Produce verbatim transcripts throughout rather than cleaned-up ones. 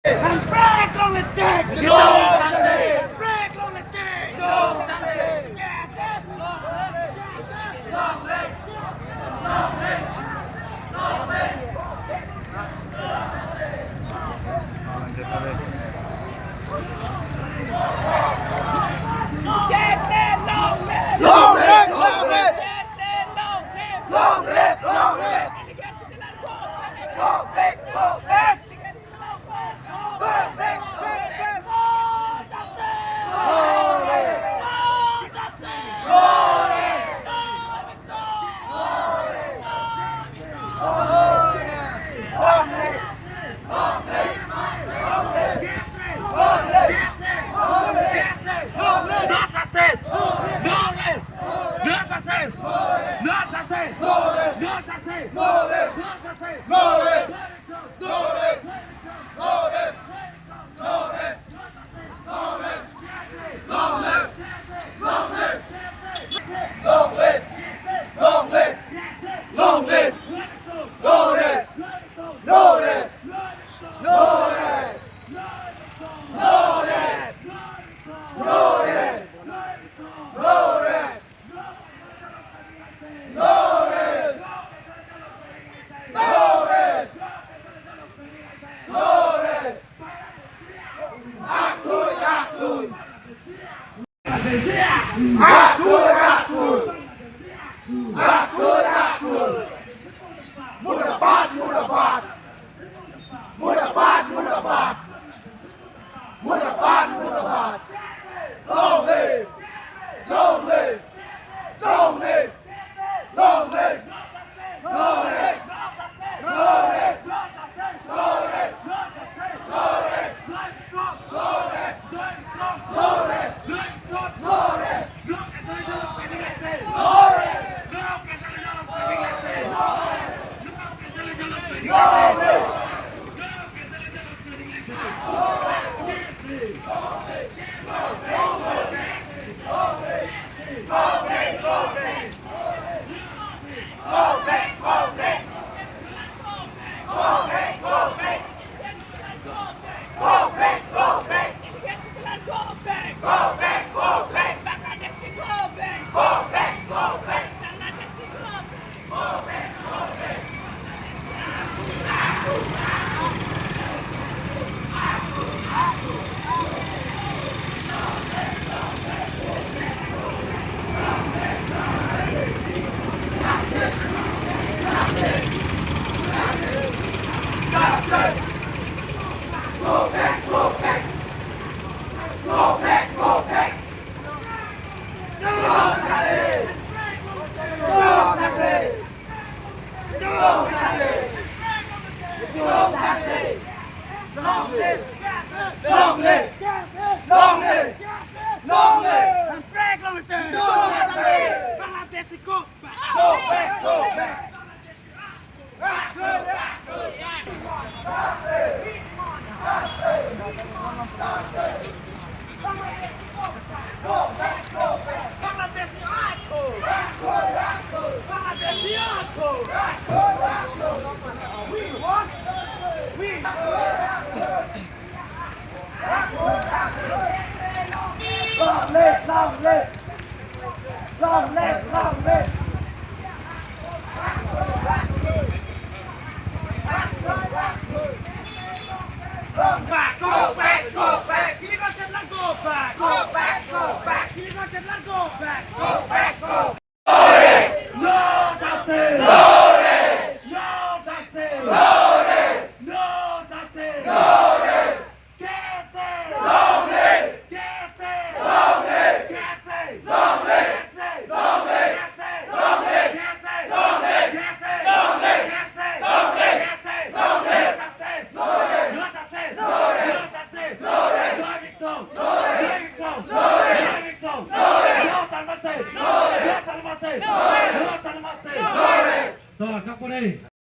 Handbrake long le tek! Handbrake long le tek! Long live! Long live! Long live! Long live! Long live! Long live! Go back! Go back! Go back! Go back! No justice! No rest! No justice! No justice! No rest! No rest! No rest! No rest! No rest! No rest! No rest! No rest! Long live! Long live! Long live! Long live! No rest! No rest! No rest! No rest! No rest! No rest! No rest! No rest! No rest! Aktui, aktui! Aktui, aktui! Aktui, aktui! Murdabad, murdabad! Murdabad, murdabad! Murdabad, murdabad! Long live! Long live! Long live! Long live! No rest! No rest! No rest! Long live! Long live! Long live! Long live! Handbrake long le tek! Bangladeshi, go back! Go back! Go back! Long live, long live! Long live, long live! Go back, go back, go back! Go back, go back! Go back, go back! No justice! No rest! No justice! No rest! No justice! No rest! Long live!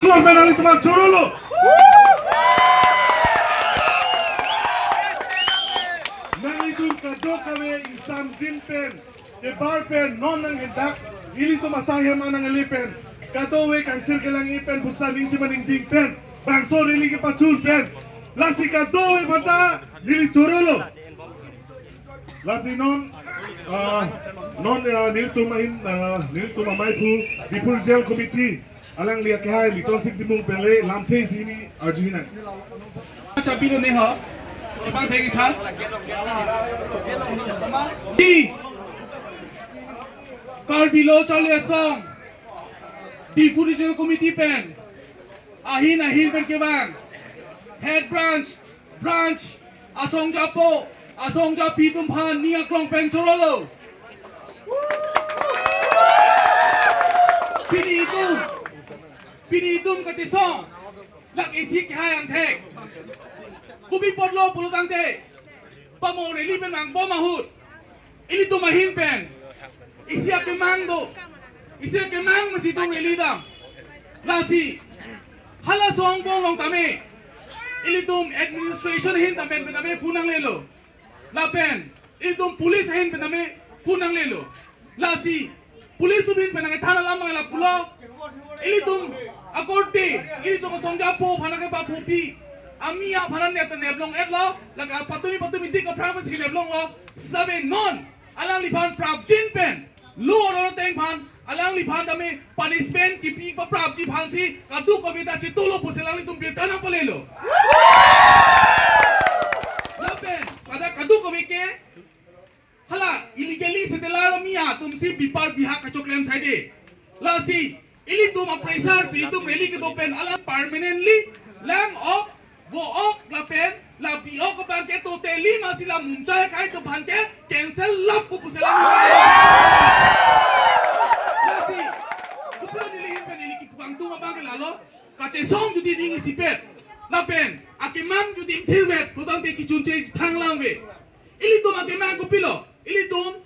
Klong pen nanglitum chorolo. Nanglitum kadokave ingsamjin pen, kebar pen, non nanghendak, ilitum asai hem anang eli pen, kadokave kangchir kelang-i pen, pusa ning chiman ningding pen, bangso rally kepachun pen, Lasi kadokave aphanta neli chorolo. Lasi non, ah, non, ah, nelitum ahin, ah, nelitum amaiphu Diphu Regional Committee alangli akehai Litonsing Timung pen le lamthe isi neli arjuji nang. Chapilo ne ho. Bang thek tha. Di. Karbi Lo Charli Asong. Diphu Regional Committee pen. Ahin ahin pen kevang. Head branch, branch, asong japo, asong japi atum aphan ning aklong pen chorolo. Pini itum, pini itum kachesong. Lake isi kehai angthek. Kopi apotlo pulo tangte. Pamo rally pen vangbom ahut. Ilitum ahin pen. Isi akemang do. Isi akemang masi itum rally dam. Lasi. Halaso angbong along tame. Ilitum administration ahin tame pen tame phone nanglelo. Lapen. Ilitum police ahin pen tame phone nanglelo. Lasi. Police atum ahin pen nangkethan alam nanglapulo. Ilitum akorte. Ilitum asong japo aphan nangkepaphopi. Ami aphan nangneplong etlo. Lake patumi patumi dik aphrang masi neplonglo. Seta non. Alangliphan prapjin pen, lo oro ateng aphan, alangliphan tame punishment kipi paprapji aphansi, kadokave ta chetolo pusi alanglitum birta nangpalelo. Lapen, pada kadokave ke, hala illegally settled ami atumsi bipar bihak kachoklem saide. Lasi, ilitum a-pressure pi itum rally kedo pen alang permanently lang ok, vo ok lapen la bi ok abang ke totally masi la mumchai kai atum aphan ke cancel lap pu pusi la. Lasi, kopilo neli ahin pen neli kipangtung abang ke lalo, kachesong jodi ning isipet. Lapen, akemang jodi ingthirvet, pulo tangte kechunche thang lang ave. Ilitum akemang kopilo, ilitum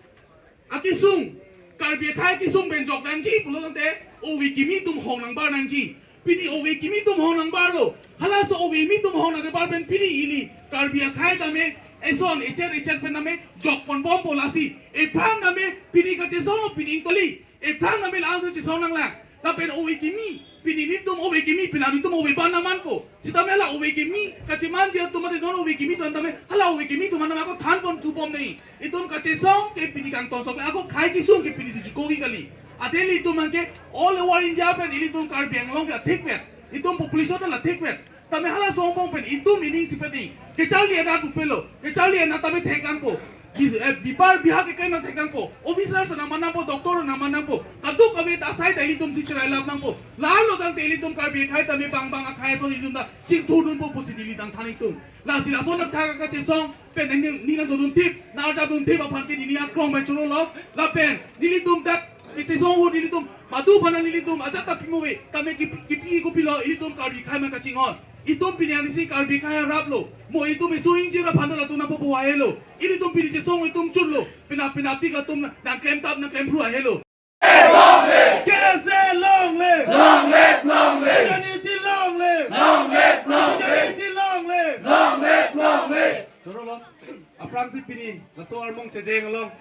akesung, Karbi akhei akesung pen jok nangji pulo tangte, ove kimi atum hong nangbar nangji. Pini ove kimi atum hong nangbarlo. Halaso ove kimi atum hong nangbar pen pini ili Karbi akhei tame eson echet echet pen tame jok ponbompo lasi. Ephrang tame pini kachesonglo pini ingtoli. Ephrang tame laso chesong nanglang. Lapen ove kimi, pini nelitum ove kimi, pini nelitum ove ban nangmanpo. Sitame la ove kimi kachemanji atum mate non ove kimi atum tame, hala ove kimi atum tame ako than pon thubom nei. Itum kachesong ke pini kangtonsok le ako akhei kesung ke pini si jukogi kali. Athe ilitum abang ke all over India pen ilitum Karbi Anglong ke thikvet. Itum population la thikvet. Tame halaso angbong pen itum ining sipet ni. Kecharli anak upelo. Kecharli anak tame thek nangpo. Bis-, eh, bipar bihak keklem nangthek nangpo. Officer sa nangman nangpo, doctor nangman nangpo. Kadokave ta asai ta ilitum si cherai lap nangpo. Lalo tangte ilitum Karbi akhei tame bang bang akhei ason ilitum ta chingthurdunpo pusi neli nangthan itum. Lasi laso nangthak kachesong pen neli, neli nangdodun tip, nang-arjapdun tip aphan ke neli aklong pen chorolo. Lapen nelitum dak kachesong ahut nelitum madu aphan nelitum ajat ta pimo ave. Tame kipi, kipi kopilo ilitum Karbi akhei ma kachinghon. Itum pini anisi Karbi akhei araplo. Mo itum isu ingjir aphan ta latum nangpapo ahelo. Ilitum pini chesong itum chunlo. Pina, pina tik atum nangklemtap nangklemphru ahelo. K S A long live! Long live, long live! Fraternity long live! Long live, long live! Fraternity long live! Long live, long live! Chorolo, aphrangsi pini, laso armung chejeng along.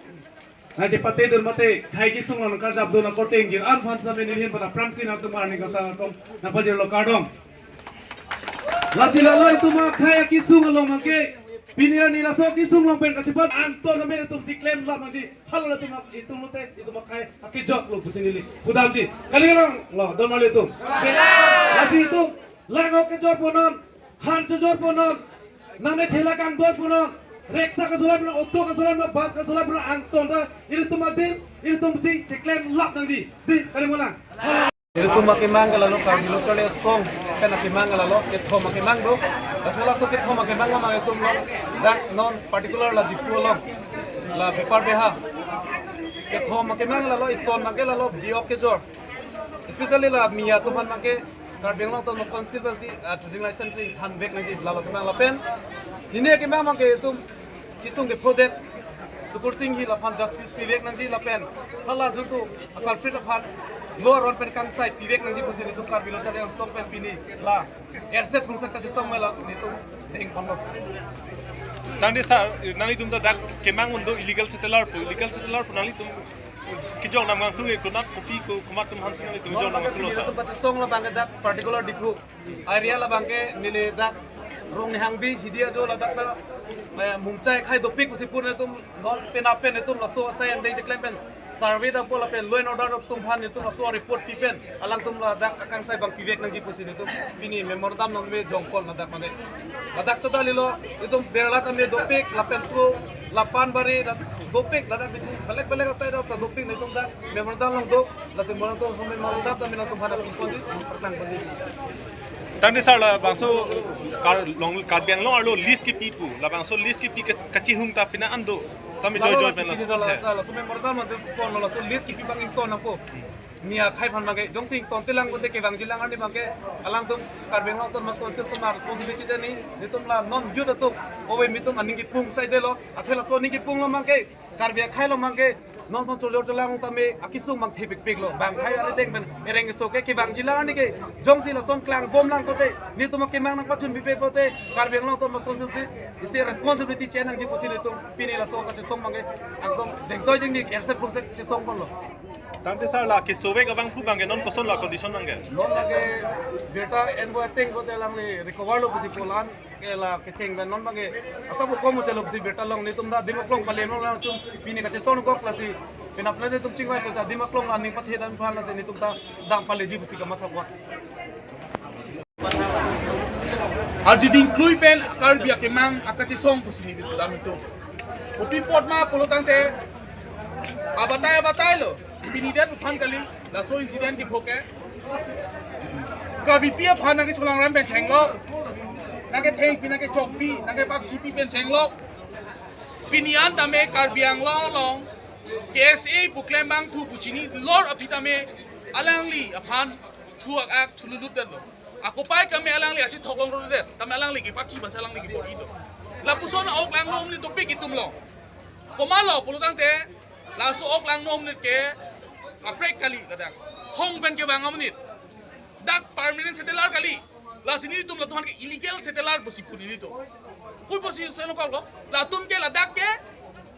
Nangchepatedun mate, akhei kesung along nangkarjapdun akorte ingjir an aphan sitame neli ahin pen aphrangsi nangtum arni kasang atum nangpajirlo, kardom. Lasi lalo itum akhei akesung along abang ke, pini arni laso kesung along pen kachepat angton tame itum si klem lap nangji. Hala itum, itum lote, itum akhei akejoklo pusi neli pudamji. Kali lang lo, don mali itum. Lasi itum, lang ok kejor ponon, han chojor ponon, nane thela kangdor ponon, rickshaw kasolai ponon, auto kasolai ponon, bus kasolai ponon, angton ta, ilitum adim, ilitum si cheklem lap nangji. Di, kali mo lang. Ilitum akemang ke lalo Karbi Lo Charli Asong pen akemang ke lalo kethom akemang do. Laso laso kethom akemang ma itum lo. Dak non particular la Diphu along, la bipar bihak. Kethom akemang ke lalo ison abang ke lalo bi ok kejor. Especially la Miya atum aphan abang ke Karbi Anglong Autonomous Council pensi, ah, trading license si thanvek nangji lalo akemang lapen. Nini akemang abang ke itum kesung kephodet Sukur Singhi laphan justice pivek nangji lapen hala juntu a-culprit aphan lo aron pen kangsai pivek nangji pusi nelitum Karbi Lo Charli Asong pen pini la erset bungsan kachesong mela nelitum deng ponlo. Tangte sir, nanglitum ta dak kemang un do illegal settler pu, illegal settler pu nanglitum kejok nam kangtung e konat kopi ko komat atum aphansi nanglitum kejok nam kangtunglo sir? Nelitum kachesong labang ke dak particular Diphu area labang ke neli dak Rong Nihangbi hidi ajo ladak ta, eh, mumchai khai dopik pusi pu netum non pen apen netum laso asai andeng cheklem pen survey dampo lapen law and order atum aphan netum laso report pipen alangtum ladak akangsai abang pivek nangji pusi netum pini memorandum nangme jongpon ladak mane. Ladak chota lilo, netum berla tame dopik lapen tu lapan bari ladak dopik ladak di belek belek asai dak ta dopik netum dak memorandum along do, lasi memorandum memorandum tame nangtum aphan piponji, pertang ponji. Tangte sir, labangso Kar-, long, Karbi Anglong arlo list kepi pu, labangso list kepi ke-, kachihung ta pina an do. Tame joy joy pen laso pini la, la, laso memorandum mate pon laso list kepi abang ington nangpo. Mia khai aphan abangke jongsi ington telang kote kevangjilang arni abangke alangtum Karbi Anglong Autonomous Council atum responsibility jani, netum la non youth atum, ove mitum aning kipung saidelo, athe laso aning kipung lo abangke Karbi akhei lo abangke non son chojor cholang tame akesung abang thepikpik lo. Bang khai ari deng pen ereng keso ke kevangjilang arni ke jongsi lason klangbomlang kote, netum akemang nangpachun pipe pote, Karbi Anglong Autonomous Council si isi responsibility chenangji pusi netum pini laso kachesong abangke ekdom jengtoi jengni erset pungset chesong ponlo. Tangte sir, la kesovek abang pu abangke non koson la condition abangke? Non lake birta envoy ateng kote alangli recover lo pusi pu la-an ke la kecheng pen non abangke asap kom chelo pusi birta long, netum ta adim aklong palem lo alangtum pini kachesong kok lasi penap netum chingvai pusi adim aklong aning pathe dam aphan lasi netum ta dam paleji pusi kamatha pot. Arjuding klui pen Karbi akemang akachesong pusi neli dam itu. Kopi apot ma pulo tangte abatai abatai lo. Pini det aphan kali laso incident kipho ke. Karbipi aphan nangkecholang ram pen chenglo. Nangkethengpi, nangkechokpi, nangkepatchipi pen chenglo. Pini an tame Karbi Anglong along K S A pu klem abang thu pu chinilor aphi tame alangli aphan thu ak ak thululut detlo. Akopai kame alangli achithok long rodet, tame alangli kepatchi bangsi alangli kebor-i do. Lapuson ok langno umli dopik itum lo. Komatlo pulo tangte, laso ok langno umli ke kaprek kali ladak. Hong pen kevang amonit. Dak permanent settler kali. Lasi netum latum aphan ke illegal settler pusi pu netum. Koi pusi seno kok lo. Latum ke ladak ke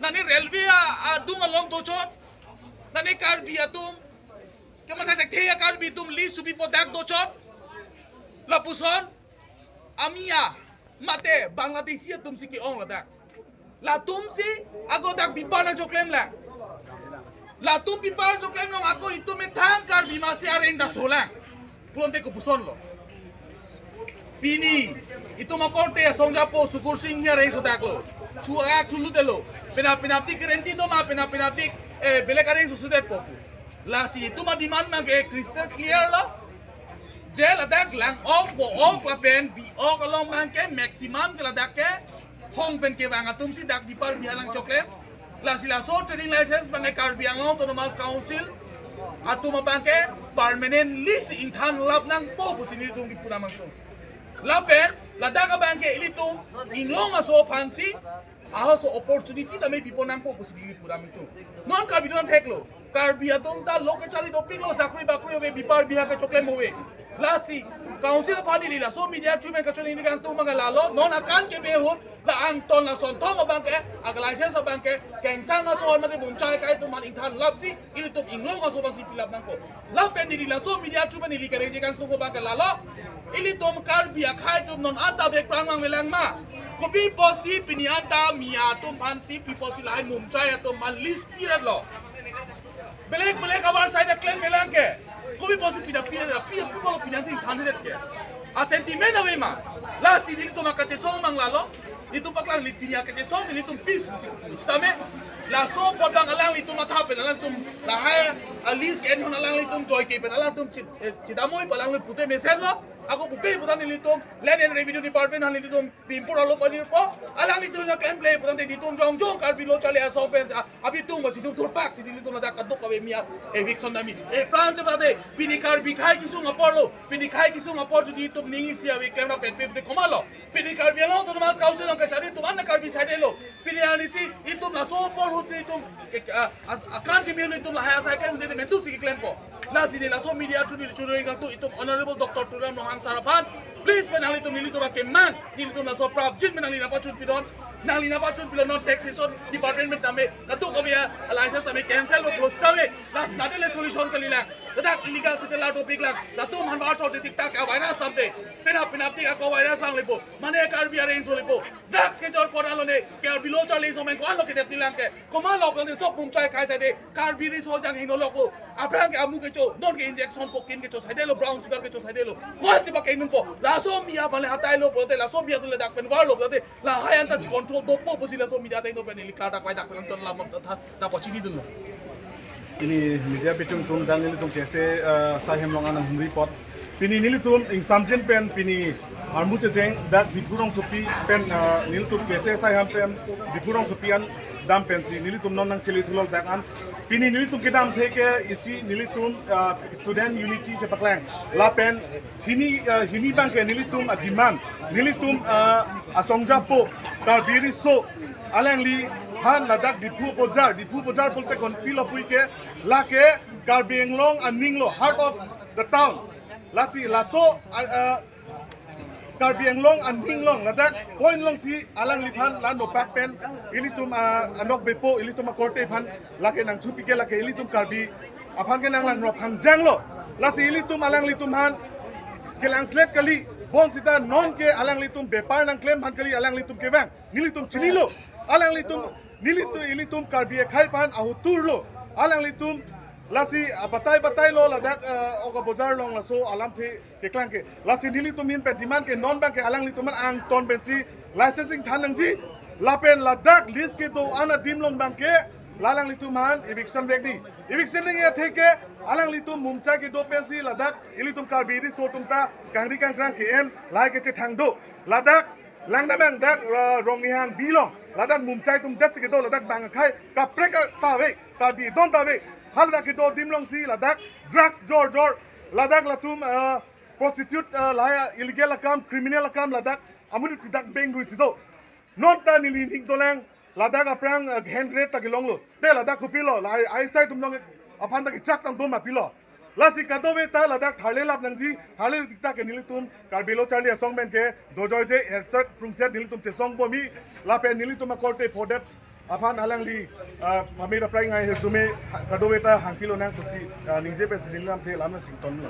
nani railway a, adung along dochot. Nani Karbi atum. Kematha thekthe a-Karbi atum list supi po dak dochot. Lapuson amia mate Bangladeshi atum si ke-ong ladak. Latum si ako dak bipar nangchoklem lang. Latum bipar choklem long ako itum methang Karbi masi areng daso lang. Pulote kopuson lo. Pini itum akorte asong japo Sukur Singhi areng sodak lo. Thu ak thululut lo. Penap penapdik kerenti do ma, penap penapdik, eh, belek areng so sudet po pu. Lasi itum a-demand abangke crystal clear lo. Je ladak lang-ok bo-ok lapen bi-ok along abangke maximum ke ladak ke hong pen kevang atum si dak bipar bihalang choklem. Lasi laso trading license abangke Karbi Anglong Autonomous Council atum abangke permanently si ingthan lap nangpo pusi netum kipu dam angsong. Lapen ladak abangke ilitum inglong aso aphan si ahok aso opportunity tame pipo nangpo pusi neli pu dam itu. Non Karbi atum theklo. Karbi atum ta lo kechari dopik lo, sakri bakri ave, bipar biha kechoklem ave. Lasi council aphan neli laso media through pen kachoningri kangtung abangke lalo, non akan kebe ahut la angton la sonthom abangke, ag license abangke kengsang aso mate mumchai akhei atum aphan ingthan lapsi ilitum inglong aso aphan si pilap nangpo. Lapen neli laso media through pen neli karengji kangtung abangke lalo. Ilitum Karbi akhei atum non anta bek prang mang melang ma. Kopi pusi pini anta Mia atum aphan si, pi pusi lahai mumchai atum aphan list pidet lo. Belek belek abar sai dak klem melang ke. Kopi pusi pida pidet, pi, pi pulo pida si than det ke. A-sentiment ave ma. Lasi nelitum akachesong abang lalo. Nelitum paklang li pini akachesong, nelitum peace pusi. Sitame laso apot abang alanglitum matha pen alangtum lahai a-list ke-enhon alanglitum joike pen alangtum chit, eh, chidamoi pen alangli pute mesen lo. Ako pupe putan nelitum Land and Revenue Department aphan nelitum pimpur alo pajirpo. Alanglitum na klem kle putan nelitum jongjong Karbi lo chale asong pen sa abitung masi tum thurpak si nelitum ladak kadokave Mia eviction dam-i. E pran chepate pini Karbi akhei kesung apor lo. Pini akhei kesung apor jodi itum ning isi ave klem ra petpe pute komatlo. Pini Karbi Anglong Autonomous Council along kachari atum an Karbi side lo. Pini arnisi itum laso apor ahut itum ke, ke, a, as, akan kebe ahut itum lahai asai klem de mentu si klempo. Lasi neli laso media through neli choningri kangtung itum Honorable Doctor Tuliram Ronghang sir aphan. Please, pen nanglitum nelitum akeman, nelitum laso prapjin pen nangli nangpachun pidun, nangli nangpachun pidun, non taxation department pen tame, kadokave a-license tame cancel lo, close tame, lasi nade le solution kalilang. Ladak illegal settler dopiklang, latum aphan var chot jetik tak a-virus tamte, penap penap tik ako virus vanglepo, mane Karbi areng solepo, drugs kejor pon alone, Karbi lo charli so men ko-an lo kedep nilang ke, komat lo pon sob mumchai khai saide, Karbi riso jang hingno loklo, aphrang ke amu kecho, non ke injection kokin kecho saidelo, brown sugar kecho saidelo. Ko-ansi pakeng nungpo. Laso mi aphan le hatai lo pulote, laso mi atum le dak pen var lo pulote, lahai anta control dopo pusi laso mi dak tai no pen ili klar dak vai dak pen ton lam ta ta pachini dunlo. Pini media pitung atum dan nelitum K S A, eh, sai hem along an humri apot. Pini nelitum ingsamjin pen pini armu checheng dak Diphu rongsopi pen, eh, nelitum K S A sai hem pen Diphu rongsopi an dam pensi nelitum non nangchele thulo dak an. Pini nelitum kedamthe ke isi nelitum, eh, student unity chepaklang. Lapen hini, eh, hini abang ke nelitum a-demand, nelitum, eh, asongja po Karbi riso alangliphan ladak Diphu bojar, Diphu bojar pulote konpilo pu ke, lake Karbi Anglong aning lo, heart of the town. Lasi laso, eh, eh, Karbi Anglong aning along ladak point alongsi alangliphan la nopak pen ilitum, ah, anok bepo, ilitum akorte aphan lake nangthupi ke lake ilitum Karbi aphan ke nanglangrop hangjang lo. Lasi ilitum alanglitum aphan kelang slet kali, bonsita non ke alanglitum bepar nangklem aphan kali alanglitum kevang. Nelitum chinilo. Alanglitum, nelitum, ilitum Karbi akhei aphan ahotur lo. Alanglitum lasi, ah, batai batai lo ladak, eh, ok abojar along laso alamthe keklang ke. Lasi nelitum ahin pen demand ke non abang ke alanglitum aphan angton pensi licensing than nangji. Lapen ladak lease kedo-an adim along abang ke la alanglitum aphan eviction vek di. Eviction vek athe ke alanglitum mumchai kedo pensi ladak ilitum Karbi riso atum ta kangri kangkrang ke-en lahai kechethang do. Ladak Langdamang dak, uh, Rongnihang Bilong. Ladak mumchai atum det si kedo, ladak bang akhei kaprek ta ave, Karbi don ta ave. Haladak kedo adim alongsi ladak drugs jor jor, ladak latum, uh, prostitute, uh, lahai illegal akam, criminal akam ladak amonit si dak beng rui si do. Non ta neli ning dolang, ladak aphrang, eh, hand grenade ta kelonglo. Te ladak kopilo, lahai I S I atum along aphan ta kechak tang doma pilo. Lasi kadokave ta ladak tharle lap nangji, tharle tik ta ke nelitum Karbi lo charli asong pen ke dojoije, herset prungset nelitum chesong bomi, lapen nelitum akorte phodep aphan alangli, ah, pamir aprai ngai hirjume kadokave ta hangpilo nang pusi, ah, ningje pensi neli lamthe lam sington lo.